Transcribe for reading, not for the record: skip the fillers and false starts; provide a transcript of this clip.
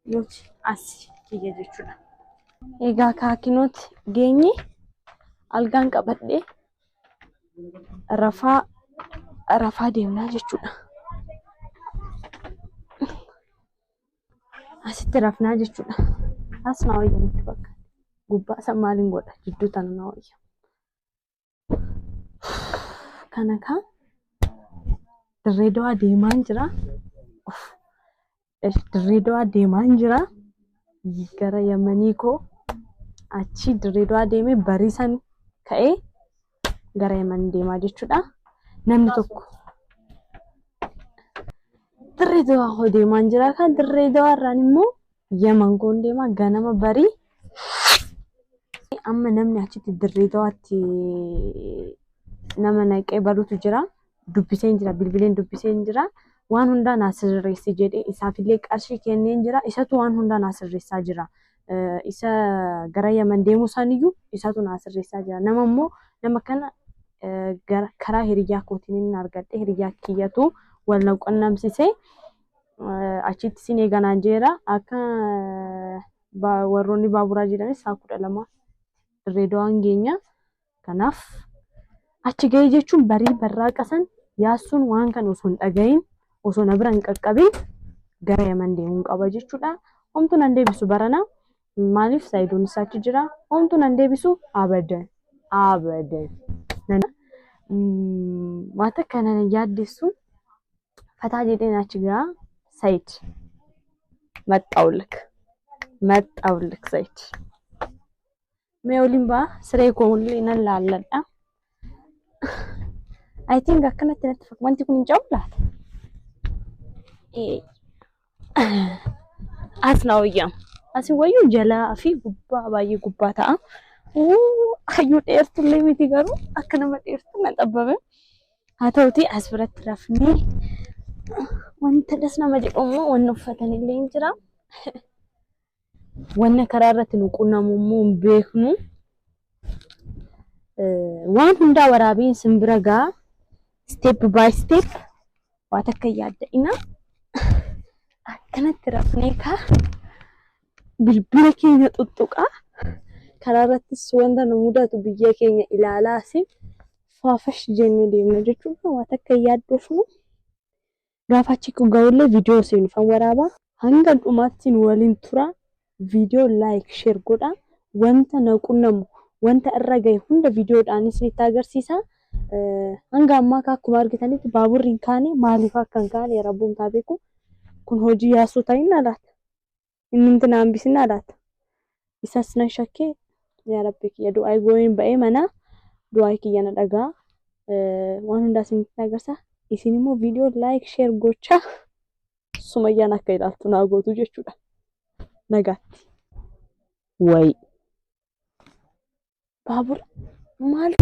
Nuti as kiyya jechuudha. Egaa kaakinooti geenye algaan qabadhee rafaa rafaa deemnaa jechuudha. Asitti rafnaa jechuudha. As na wayya natti fakkaata. Gubbaa san maaliin godha? Jidduu tana na wayya. Kana kaa Dirree Dawaa deemaan jira. Dirree Dawaa deemaan jira. Gara Yamanii koo achii Dirree Dawaa deemee barii san ka'ee gara Yaman deemaa jechuudha. Namni tokko Dirree Dawaa koo deemaan jira. Kan Dirree Dawaa irraan immoo Yaman koon deemaa ganama barii. Amma namni achitti Dirree Dawaatti nama naqee barutu jira. Dubbiseen jira, bilbileen dubbiseen jira. Waan hundaa naa sirreessi jedhee isaafillee qarshii kenneen jira. Isatu waan hundaa naa sirreessaa jira. Isa gara Yaman deemuu isaaniyyuu isatu naa sirreessaa jira. Nama immoo nama kana gara karaa hiriyyaa kootiin inni argadhe hiriyyaa kiyyatu wal na qunnamsisee achitti sin eega naan jeera. Akka warroonni baaburaa jedhanis sa'a 12 Dirree Dawaan geenya. Kanaaf achi ga'ee jechuun barii barraaqa san Yaassuun waan kana osoo hin dhagahin osoo na bira hin qaqqabin gara Yaman deemuun qaba jechuudha. Homtuu nan deebisu barana. Maaliif Saayidoon isaa achi jira. Homtuu nan deebisu abadan. Abadan. Waan takka nan yaaddessu fataa jedheen achi ga'a Sayid. Maxxawlik. Maxxawlik Sayid. Mee oliin ba'a siree koo illee nan laalladha. I think akkanatti natti fakkaata. Wanti kun hin cabu laata? As na wayyaam. Asin wayyuu jalaa fi gubbaa baay'ee gubbaa ta'a. Hayyuu dheertullee miti garuu akka nama dheertuu na xabbabe. Haa ta'uti as biratti rafnee wanta das nama jedhu immoo wanni uffatan illee hin jira. Wanna karaa irratti nu qunnamu immoo hin beeknu. Waan hundaa waraabeen sin bira ga'a. Step by step waa takka hin yaadda'ina. Akkanatti rafnee kaa bilbila keenya xuxxuqaa karaa irrattis wanta nu mudatu biyya keenya ilaalaas faafash jennee deemna jechuudha. Waa takka hin yaaddofnu. Gaafa achi ga'ullee viidiyoo isinifan waraaba. Hanga dhumaatti nu waliin tura. Viidiyoo like share godha. Wanta na qunnamu wanta irra gahe hunda viidiyoodhaan isinitti agarsiisa. Hanga ammaa akkuma argitanitti baaburri hin kaane maaliif akka hin kaane rabbuun haa beeku. Kun hojii Yaasuu ta'inna laata? Innumti na hambisinaa laata? Isas nan shakkee yaa rabbi kiyya du'aa gooyin ba'ee mana du'aa kiyya na dhagaa. Waan hundaa isinitti agarsiisa. Isin immoo viidiyoo like share gochaa Sumayyaan akka ilaaltu naa gootu jechuudha. Nagaatti. Wayi. Baabura maal?